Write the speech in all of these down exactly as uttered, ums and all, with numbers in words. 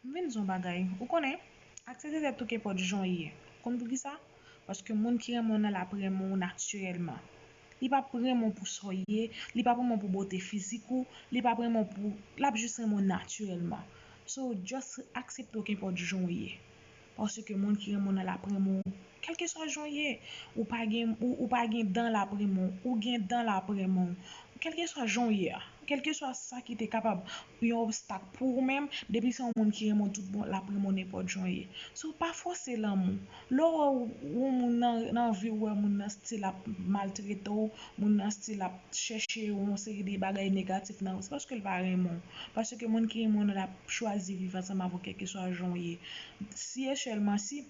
M vin di w yon bagay. Ou konnen, aksepte tèt ou kenpòt jan w ye. Konn poukisa? Paske moun ki renmen w nan l ap renmen w natirèlman. Li p ap renmen w pou sa w ye, li p ap renmen w pou bote fizik ou, li p ap renmen w pou, l ap jis renmen w natirèlman. So, just aksepte w kenpòt jan w ye. Paske moun ki renmen w nan l ap renmen w kèlkeswa jan w ye. Ou pa gen, ou, ou pa gen dan, l ap renmen w. Ou gen dan, l ap renmen w. Kèlkeswa jan w ye a, kèlkeswa sa ki te kapab yon obstak pou ou menm, depi se yon moun ki renmen w tout bon, l ap renmen w nenpòt jan w ye. So, pa fòse lanmou. Lè w wè w, yon moun nan, nan vi w, wè moun nan still ap maltrete w, moun nan still ap chèche yon seri de bagay negatif nan ou, se paske l pa renmen w. Paske moun ki renmen w nan l ap chwazi viv ansanm avè w kèlkeswa jan w ye. Si e sèlman si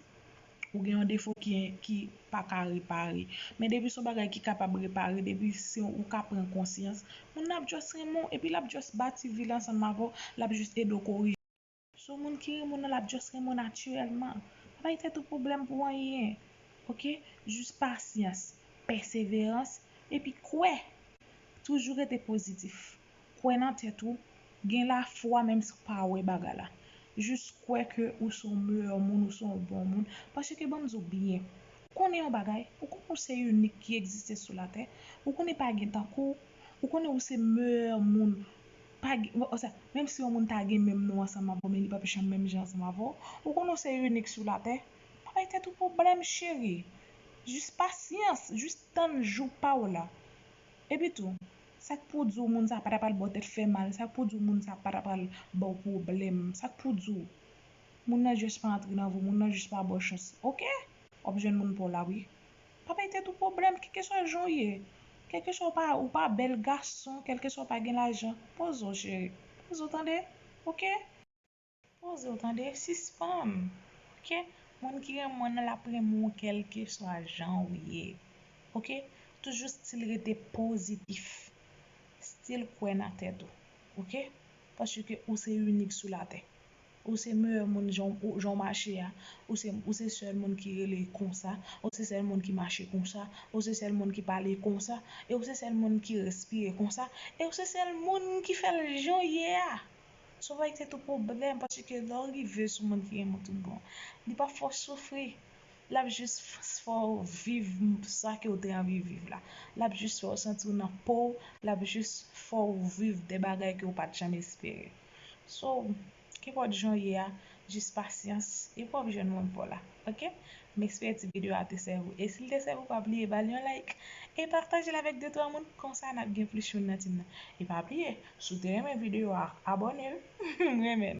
ou gen yon defo ki, ki pa ka repare. Men depi se yon bagay ki kapab repare, depi se ou ka pran konsyans, moun nan ap just renmen w, epi l ap just bati vi l ansanm avè w, l ap jis ede w korije. So, moun ki renmen w nan, l ap just renmen w natirèlman. Pa bay tèt ou pwoblèm pou anyen. Oke? Jis pasyans, pèseverans, epi kwè. Toujou rete pozitif. Kwè nan tèt ou. Gen lafwa menm si w pa wè bagay la. Jis kwè ke ou se yon meyè moun, ou se yon bon moun. Paske ban m di w byen. Ou konnen yon bagay, ou konnen ou se inik ki egziste sou latè. Ou konnen pa gen tankou w. Ou konnen ou se meyè moun. Pa gen, menm si yon moun ta gen menm non ansanm avè w, men li p ap janm menm jan ansanm avè w. Ou konnen ou se inik sou latè. Pa bay tèt ou pwoblèm, cheri. Jis pasyans, jis tann jou pa w la. Epi tou, sa k pou di w moun sa pa ta pral ba w tèt fè mal, sa k pou di w moun sa pa ta pral ba w pwoblèm, sa k pou di w moun nan jis pa antre nan vi w, moun nan jis pa ba w chans, oke? W ap jwenn moun pa w la wi. Pa bay tèt ou pwoblèm, kèlkeswa jan w ye, kèlkeswa w pa, ou pa bèl gason, kèlkeswa w pa gen lajan, poze w cheri, poze w tande, oke? Poze w tande, sispann. Oke? Moun ki renmen w nan l ap renmen w kèlkeswa jan w ye. Oke? Toujou still rete pozitif. Still kwè nan tèt ou. Oke? Paske ou se inik sou latè. Ou se meyè moun jan w mache a. Ou se, ou se sèl moun ki rele konsa. Ou se sèl moun ki mache konsa. Ou se sèl moun ki pale konsa. E ou se sèl moun ki respire konsa. E ou se sèl moun ki fè l jan w ye a. So pa bay tèt ou pwoblèm, paske lè w rive sou moun ki renmen w tout bon, li p ap fè w soufri. L ap jis fè w viv sa ke w te anvi viv la. L ap jis fè w santi w nan po w, l ap jis fè w viv de bagay ke w pa t janm espere. So, kenpòt jan w ye a, jis pasyans, epi w ap jwenn moun pa w la. Oke? M espere ti videyo a te sèvi w. E si l te sèvi w, pa bliye ba l yon like e pataje l avèk de twa moun, konsa n ap gen plis moun nan team nan. E pa bliye, si w te renmen videyo a, abòne wi. M renmen nou.